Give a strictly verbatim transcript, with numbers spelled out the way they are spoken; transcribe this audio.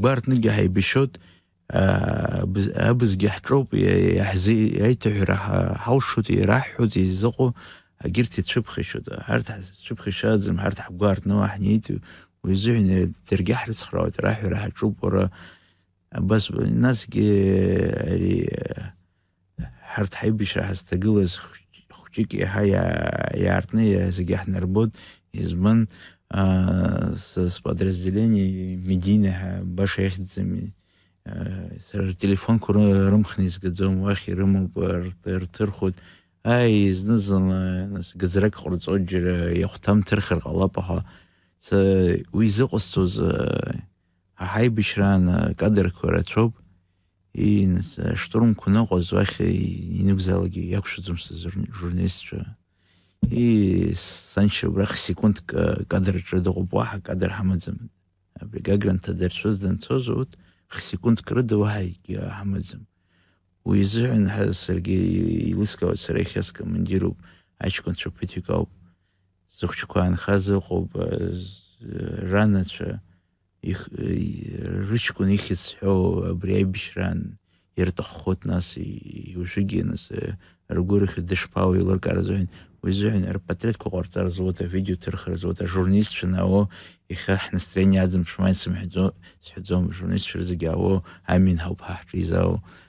гәарҭныкгьы ҳаибашьуеит, аа, абз-, абзгьы ҳҿоуп, иа-, иаҳзи-, аиҭаҳәара ҳа-, ҳалшоит, ираҳҳәоит, изыҟоу, агьырҭ ицәыԥхашьоит. Ҳарҭ ҳцәыԥхашьаӡам, ҳарҭ ҳгәарҭны уа ҳнеит, уи азыҳәан даргьы ҳрыцхраауеит, раҳәара ҳаҿуп, уара, абас, насгьы ари, ҳарҭ ҳаибашьра ҳазҭагылаз хәҷ-, хәҷык иаҳа иа-, иаартны иа-, зегьы ҳнарбоит, избан, аа, с-, сподразделение Медина ҳәа баша ихьӡами, аа, сара ртелефонқәа ры-, рымхны изгаӡом, уахь ирымоуп, рт-, рҭырхуеит. Аи, зны-зынла, нас, гыӡрак ҟарҵоит џьара, иахәҭам ҭырхыр ҟалап, аха са уи изыҟасҵоз, аа, ҳа ҳаибашьраан акадрқәа рацәоуп. Ии, нас, аштурмқәа ныҟәоз уахь инықәзаалакгьы иақәшәаӡом сызрн-, журналистцәа. Ии, саншьа убрахь секундк, а, кадрҿы дыҟоуп, уаҳа кадр ҳамаӡам. Абри Гагра нҭадырцәыз данцоз урҭ х-секундк рыда уаҳа егьи ҳамаӡам. Уи изыҳәан ҳа-, саргьы еилыскаауеит, сара иахьа скомандируп, аҷкәынцәа ԥыҭҩык ауп. Зыхәҷқәа аанхаз ыҟоуп, а, з-, ранацәа, их-, и-, рыҷкәын ихьӡ зҳәо абри аибашьраан ирҭаххоит, нас, и-, уажәыгьы, нас, э, ргәы рыхьуеит дышԥаауеи, еилыркаара азыҳәан, уи азыҳәан рпатреҭқәа ҟарҵар зуеит, авидео ҭырхыр зуеит, ажурналистцәа нао, иахьа ҳнастроение аӡам, шәмаин сымҳәаӡо, сҳәаӡом, ажурналистцәа рзегьы ао, амин ҳауп ҳа ҳҿы изаау.